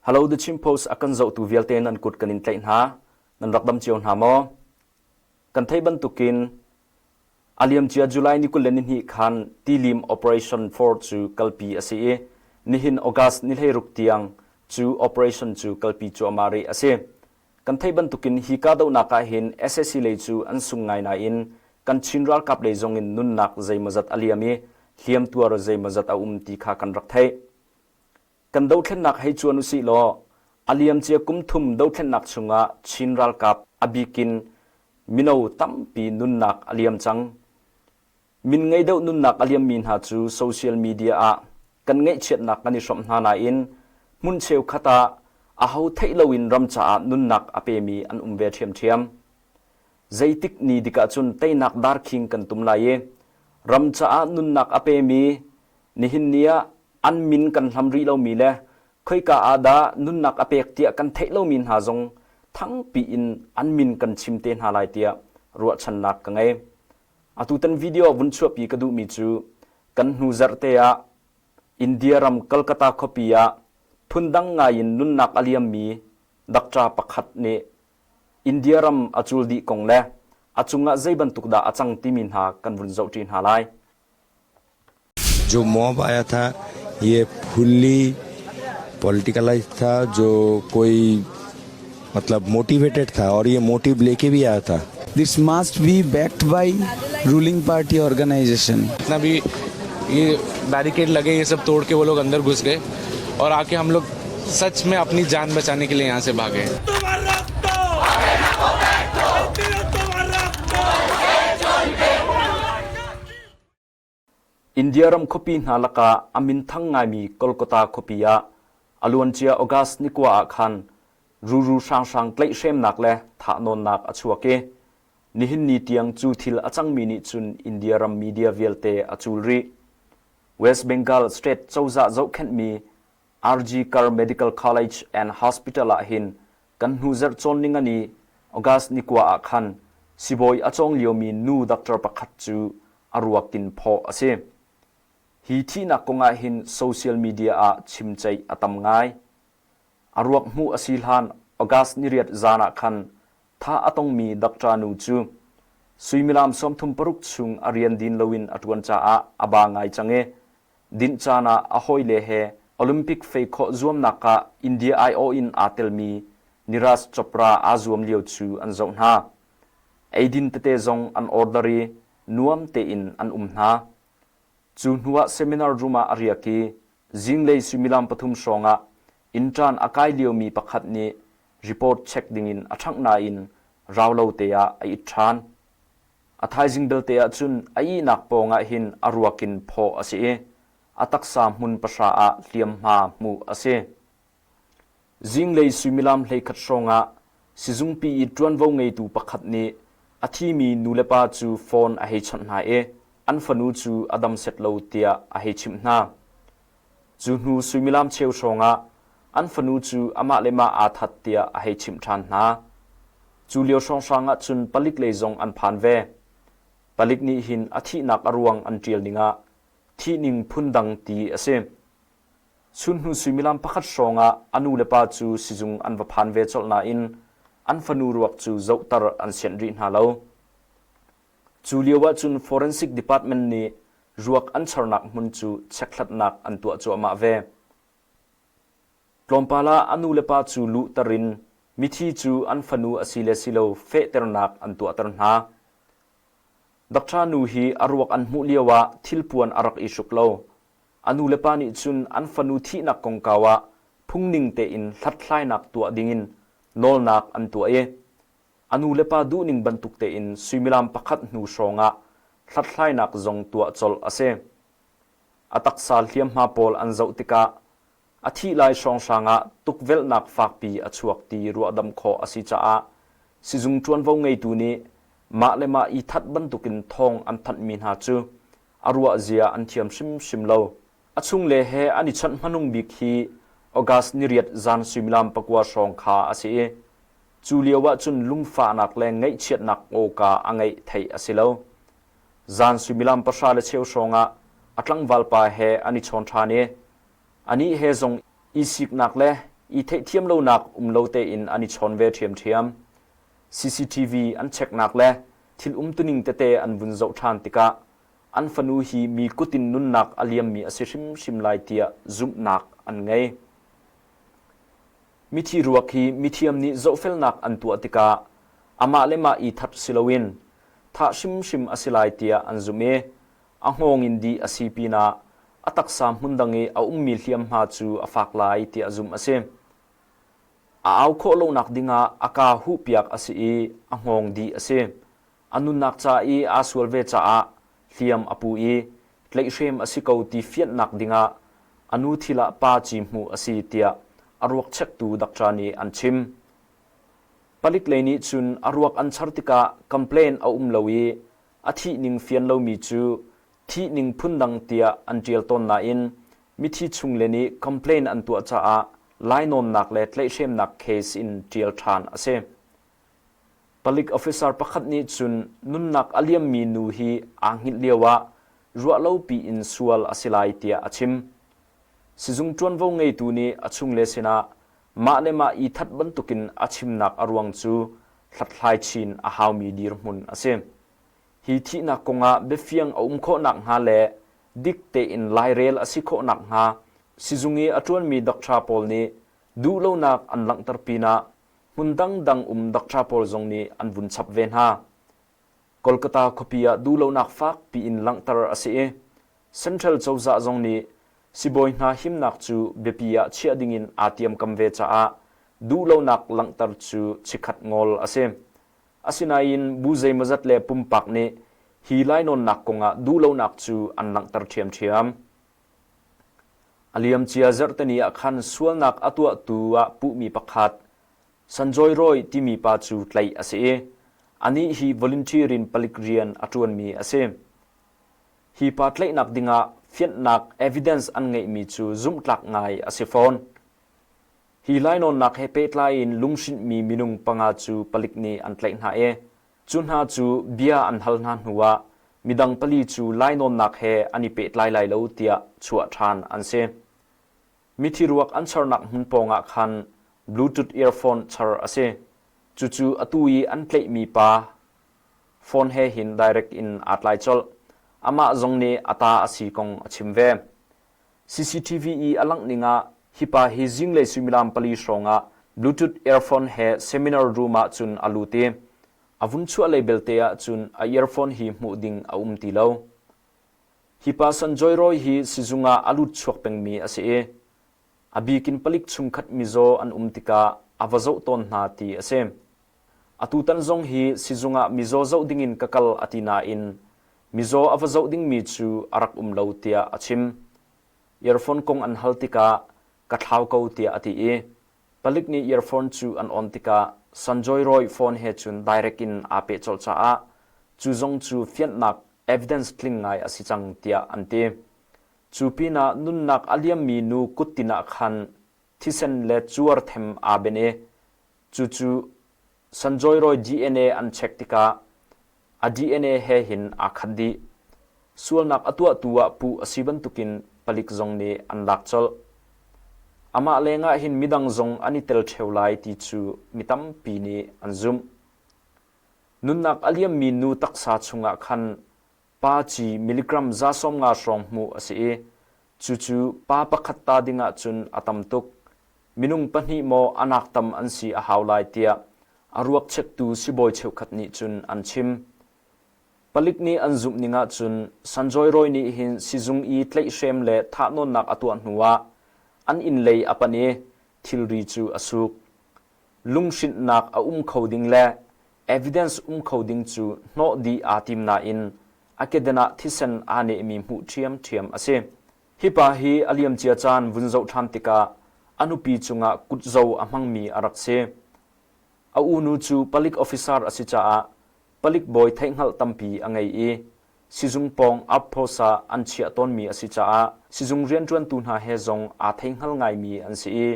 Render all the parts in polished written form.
Hello The Chin Post a kan zohtu vialte nan kut kan in tlaih hna. Nan rak dam cio hna maw? Kan theih bantukin a liamcia July ni 22 khan Tilim Operation 4 cu kalpi a si i nihin August ni 16 tiang cu operation cu kalpi cuahmah rih a si. Kan theih bantukin hi kahdohnak ah hin sac lei cu an sung ngai nain kan Chin ralkap lei zong in nunnak zeimawzat a liam i hliamtuar zeimawzat a um ti kha kan rak theih. Kan dothlennak hei cuan usih law a liamcia kum thum dothlennak chungah Chin ralkap a bikin mino tampi nunnak a liam cang. Min ngei deuh nunnak a liammi hna cu social media ah kan ngaihchiatnak kan i hrawmh hna nain hmun cheukhat ah aho theih loin ram caah nunnak a pemi an um ve ṭhiamṭhiam. Zeitik ni dik ahcun teinak darkhing kan tum lai i ram caah nunnak a pemi nihin ni ah an min kan hlam rih lomi le khoika ah dah nunnak a pek tiah kan theih lomi hna zong thangpi in an min kan chim te hna lai tiah ruahchannak ka ngei. Atutan video vun chuahpi ka duhmi cu kan hnu zarhte ah India ram Kolkata khuapi ah phundang ngai in nunnak a liammi doctor pakhat nih India ram a cul dih kong le a cungah zei bantuk dah a cang timi hna kan vun zohṭi hna lai. जो मॉब आया था ये फुल्ली पॉलिटिकलाइज था जो कोई मतलब मोटिवेटेड था और ये मोटिव लेके भी आया था This must be backed by ruling party organization. जितना भी ये बैरिकेड लगे ये सब तोड़ के वो लोग अंदर घुस गए और आके हम लोग सच में अपनी जान बचाने के लिए यहाँ से भागे India ram khuapi hna lakah a minthang ngaimi Kolkata khuapi ah a luancia August ni kua ah khan ruru hranghrang tlaihhremnak le thahnawnnak a chuak i nihin ni tiang cu thil a cangmi nih cun India ram media vialte a cul rih. West Bengal state cozah zohkhenhmi RG Kar Medical College and Hospital ah hin kan hnu zarh cawn ningani August ni kua ah khan sibawi a cawng liomi nu doctor pakhat cu a ruak in phawh a si. Hi thihnak kong ah hin social media ah chimceih a tam ngai. A ruak hmuh a si hlan August niriat zan ah khan thah a tongmi doctor nu cu suimilam 36 chung a rian din loin a ṭuan caah a ba ngai cang i dinh caan ah a hawile he Olympic feikhawh zuamnak ah India aiawh in aa telmi Neeraj Chopra aa zuam lio cu an zoh hna. Eidin tete zong an order i nuam tein an um hna. Cu hnuah seminar room ah a riak i zinglei suimilam pathum hrawngah intern a kai liomi pakhat nih report check dingin a ṭhangh nain rau lo te ah a it ṭhan. A thaizing belte ah cun a ihnak pawngah hin a ruak in phawh a si i a taksa hmun pahra ah hliamhma hmuh a si. Zinglei suimilam 11 hrawngah sizungpi i ṭuanvo ngeitu pakhat nih a thimi nulepa cu phone a hei chawnh hna i an fanu cu a dam set lo tiah a hei chimh hna. Cu hnu suimilam cheu hrawngah an fanu cu amah le mah aa that tiah a hei chimh ṭhan hna. Cu lio hrawnghrang ah cun palik lei zong an phan ve. Palik nih hin a thihnak a ruang an ṭial ningah thihning phundang ti a si. Chunhnu suimilam pakhat hrawngah a nu le pa cu sizung an va phan ve colh nain an fanu ruak cu zohter an sianh rih hna lo. Cu lio ah cun Forensic Department nih ruak an charnak hmun cu chekhlatnak an tuah cuahmah ve. Tlawmpal ah a nu le pa cu luhter in mithi cu an fanu a si le si lo fehternak an tuahter hna. Doctor nu hi a ruak an hmuh lio ah thilpuan a rak i hruk lo. A nu le pa nih cun an fanu thihnak kongkau ah phungning tein hlathlainak tuah dingin nawlnak an tuah i a nu le pa duhning bantuk tein suimilam pakhat hnu hrawngah hlathlainak zong tuah colh a si. A taksa hliamhma pawl an zoh tikah a thih lai hrawnghrang ah tukvelhnak fakpi a chuak ti ruahdamh khawh a si caah sizung ṭuanvo ngeitu nih mah le mah i that bantukin thawng an thanhmi hna cu a ruah zia an thiam hrimhrim lo. A chungle he an i chawnh hmanung bik hi August niriat zan suimilam pakua hrawng kha a si i cu lio ah cun lungfahnak le ngaihchiatnak awka a ngeih theih a si lo. Zan suimilam pahra le cheu hrawng ah a tlangval pa he an i chawn ṭhan i anih he zong i siknak le i theihthiam lonak um lo tein an i chawn ve ṭhiamṭhiam. CCTV an checknak le thil umtuning tete an vun zoh ṭhan tikah an fanu hi mi kut in nunnak a liammi a si hrimhrim lai tiah zumhnak an ngei. Mithi ruak hi mithiam nih zohfelnak an tuah tikah amah le mah i that si loin thah hrimhrim a si lai tiah an zumh i a hngawng in dih a si pinah a taksa hmundang i a ummi hliamhma cu a fak lai tiah zumh a si. A au khawh lonak dingah a kaa huhpiak a si i a hngawng dih a si. A nunnak ca i aa sual ve caah hliam a pu i tlaihhrem a si ko ti fianhnak dingah a nu thil ah pa ci hmuh a si tiah a ruak chektu dakṭa nih an chim. Palik lei nih cun a ruak an char tikah complain a um lo i a thih ning fian lomi cu thih ning phundang tiah an ṭial tawn nain mithi chungle nih complain an tuah caah lainawnnak le tlaihhremnak case in ṭial ṭhan a si. Palik officer pakhat nih cun nunnak a liammi nu hi aa hngilh lioah ruahlopi in sual a si lai tiah a chim. Sizung ṭuanvo ngeitu nih a chungle sinah mah le mah i that bantukin a chimnak a ruang cu hlathlai chin a haumi dirhmun a si. Hi thihnak kongah biafiang a um khawh nakhnga le dik tein lairel a si khawh nakhnga sizung i a ṭuanmi doctor pawl nih duhlonak an langhter pinah hmun dangdang um doctor pawl zong nih an vun chap ve hna. Kolkata khuapi ah duhlonak fak piin langhter a si i Central cozah zong nih sibawi hna himnak cu biapi ah chiah dingin aa tiamkam ve caah duhlonak langhter cu chikkhat ngol a si. Asinain bu zeimawzat le pumpak nih hi lainawnnak kongah duhlonak cu an langhter ṭhiamṭhiam. A liamcia zarhteni ah khan sualnak a tuahtu ah puhmi pakhat Sanjoy Roy timi pa cu tlaih a si i anih hi volunteer in palik rian a ṭuanmi a si. Hi pa tlaihnak dingah fianhnak evidence an ngeihmi cu zumhtlak ngai a si fawn. Hi lainawnnak he pehtlai in lunghrinhmi minung panga cu palik nih an tlaih hna i Cu hna cu bia an hal hna hnuah midang pali cu lainawnnak he an i pehtlai lai lo tiah chuah ṭhan an si. Mithi ruak an charnak hmun pawngah khan Bluetooth earphone char a si. Cucu atu i an tlaihmi pa phone he hin direct in aa tlai colh. Amah zong nih a ta a si kong a chim ve. CCTV i a langh ning ah hi pa hi zinglei suimilam pali hrawng ah Bluetooth earphone he seminar room ah cun a lut i a vun chuah lei belte ah cun a earphone hi hmuh ding a um ti lo. Hi pa Sanjoy Roy hi sizung ah a lut chuak pengmi a si i a bikin palik chungkhat mizaw an um tikah a va zoh tawn hna ti a si. Atutan zong hi sizung ah mizaw zoh dingin ka kal a ti nain mizaw a va zoh dingmi cu a rak um lo tiah a chim. Earphone kong an hal tikah ka thlau ko tiah a ti i palik nih earphone cu an on tikah Sanjoy Roy phone he cun direct in aa peh colh caah cu zong cu fianhnak evidence tling ngai a si cang tiah an ti. Cu pinah nunnak a liammi nu kuttin ah khan thisen le cuar them aa ben i Cucu Sanjoy Roy DNA an check tikah a DNA he hin aa khat dih. Sualnak a tuahtu ah puh a si bantukin palik zong nih an lak colh. Amah lengah hin midang zong an i tel ṭheo lai ti cu mi tampi nih an zumh. Nunnak a liammi nu taksa chungah khan pa ci milligram 150 hrawng hmuh a si i cucu pa pakhat ta dingah cun a tam tuk. Minung pahnih maw a nak tam an si a hau lai tiah a ruak chektu sibawi cheukhat nih cun an chim. Palik nih an zumh ning ahcun Sanjoy Roy nih hin sizung i tlaihhrem le thahnawnnak a tuah hnuah an inn lei a panh i thilri cu a suk. Lunghrinhnak a um kho ding le evidence um kho ding cu hnawh dih aa tim nain a keden ah thisen aa nehmi hmuh ṭhiamṭhiam a si. Hi pa hi a liamcia caan vun zoh ṭhan tikah a nupi cungah kutzo a hmangmi a rak si. A unu cu palik officer a si caah palik bawi theihhngalh tampi a ngei i sizung pawng outpost ah an chiah tawnmi a si caah sizung rianṭuantu hna he zong aa theihngal ngaimi an si i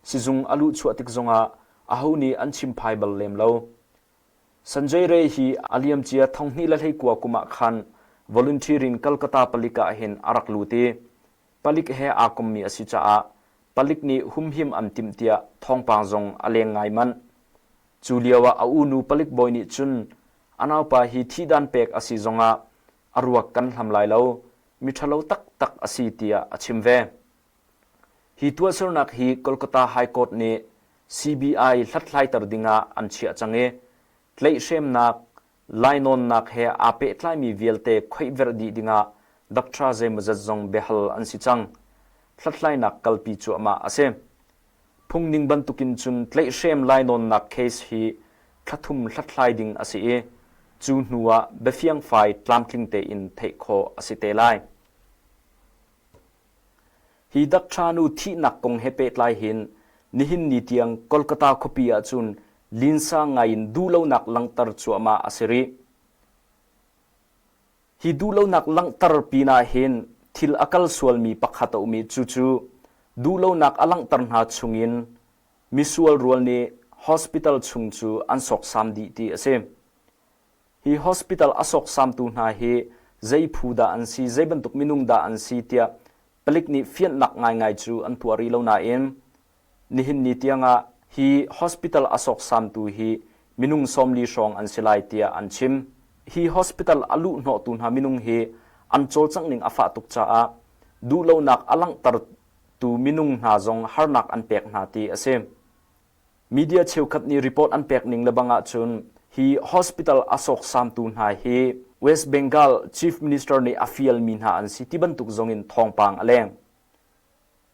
sizung a luhchuah tik zongah aho nih an chimphai bal lem lo. Sanjay Ray hi a liamcia 2019 kum ah khan volunteer in Calcutta palik ah hin a rak lut i palik he aa kommi a si caah Palik nih humhim an timh tiah thawngpang zong a leng ngai manh. Cu lioah a unu palik bawi nih cun a naupa hi thihdan pek a si zongah a ruak kan hlam lai lo, miṭhalo taktak a si tiah a chim ve. Hi tuahsernak hi Kolkata High Court nih CBI hlathlaiter dingah an chiah cang i tlaihhremnak, lainawnnak he aa pehtlaimi vialte khoihverh dih dingah doctor zeimawzat zong biahal an si cang. Hlathlainak kalpi cuahmah a si. Phungning bantukin cun tlaihhrem lainawnnak case hi thlathum hlathlai ding a si i cu hnu ah biafiangfai tlamtling tein theih khawh a si te lai. Hi doctor nu thihnak kong he pehtlai hin nihin ni tiang Kolkata khuapi ahcun linsa ngai in duhlonak langhter cuahmah a si rih. Hi duhlonak langhter pinah hin thil a kal sualmi pakhat a um i cucu duhlonak a langhter hna chungin misual rual nih hospital chung cu an sawksam dih ti a si. Hi hospital a sawksamtu hna hi zei phu dah an si, zei bantuk minung dah an si tiah palik nih fianhnak ngaingai cu an tuah rih lo nain nihin ni tiangah hi hospital a sawksamtu hi minung 40 hrawng an si lai tiah an chim. Hi hospital a luhhnawhtu hna minung hi an cawlcangh ning a fah tuk caah duhlonak a langhtertu minung hna zong harnak an pek hna ti a si. Media cheukhat nih report an pek ning lebang ahcun hi hospital a sawksamtu hna hi West Bengal Chief Minister nih a fialmi hna an si ti bantuk zongin thawngpang a leng.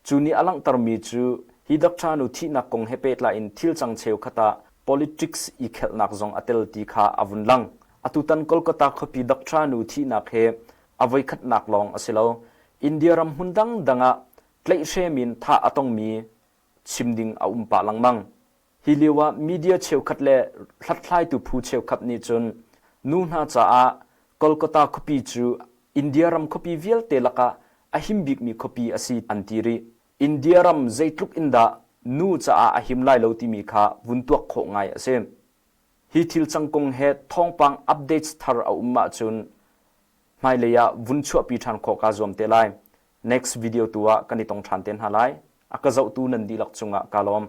Cu nih a langhtermi cu hi doctor nu thihnak kong he pehtlai in thil cang cheukhat ah politics i khelhnak zong a tel ti kha a vun lang. Atutan Kolkata khuapi doctor nu thihnak hi a voikhatnak lawng a si lo. India ram hmun dangdang ah tlaihhrem in thah a tongmi chim ding a um pah lengmang. Hi lio ah media cheukhat le hlathlaitu phu cheukhat nih cun nu hna caah Kolkata khuapi cu India ram khuapi vialte lakah a him bikmi khuapi a si an ti rih. India ram zeitluk in dah nu caah a him lai lo timi kha vun tuak khawh ngai a si. Hi thil cang kong he thawngpang updates thar a um ahcun hmailei ah vun chuahpi ṭhan khawh kaa zuam te lai. Next video tu ah kan i tong ṭhan te hna lai. A ka zohtu nan dihlak cungah kaa lawm.